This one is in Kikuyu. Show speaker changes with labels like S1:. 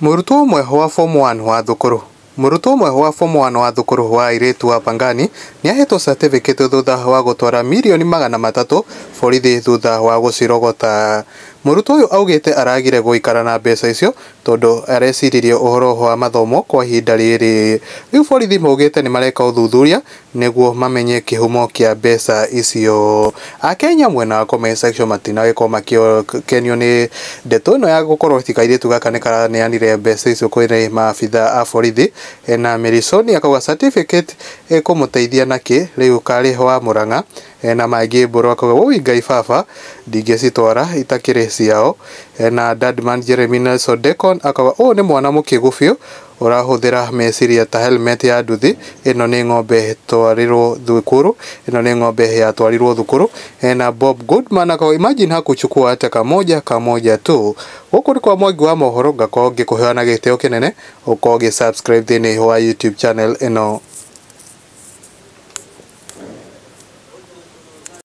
S1: Mũrutwo ũmwe wa form 1 wa thukuru. Mũrutwo ũmwe wa form 1 wa thukuru wa airĩtu wa Pangani nĩahetwo certificate thutha wa gũtwara mirioni 300 borithi thutha wa gũcirogota. Mũrutwo ũyũ augĩte aragire gũikara na mbeca icio tondũ areciririe ũhoro wa mathomo kwa ihinda rĩrĩ. Rĩu borithi maugĩte nĩmareka ũthuthuria nĩguo mamenye kĩhumo kĩa mbeca icio. Akenya mwena wa comment section matinagĩkorwo makĩkenio nĩ ndeto ĩno ya gũkorwo atĩ kairĩtu gaka nĩ karaneanire mbeca icio kũrĩ maabitha a borithi. Na Mirisoni akauga certificate ĩkũmũteithia nakĩ rĩu karĩ wa Murang'a. Na Mangĩ Mbũrũ akauga woi Ngai baba ndingĩcitwara itakĩrĩ ciao. Na Dadman Jeremy Nelson Decon akauga ũyũ nĩ mwana mũkĩgu biũ ũrahũthĩra meciria ta helmet ya nduthi. Ĩno nĩ ng'ombe twarirwo thukuru, ĩno nĩ ng'ombe yatwarirwo thukuru. Na Bob Goodman akauga imagine hakuchukua hata kamoja kamoja tu. Gũkũ nĩ kwa Mwangi wa mohoro, ngakorwo ngĩkũheo na gĩtĩo kĩnene ũkorwo ũgĩ subscribe thĩinĩ wa YouTube channel ĩno.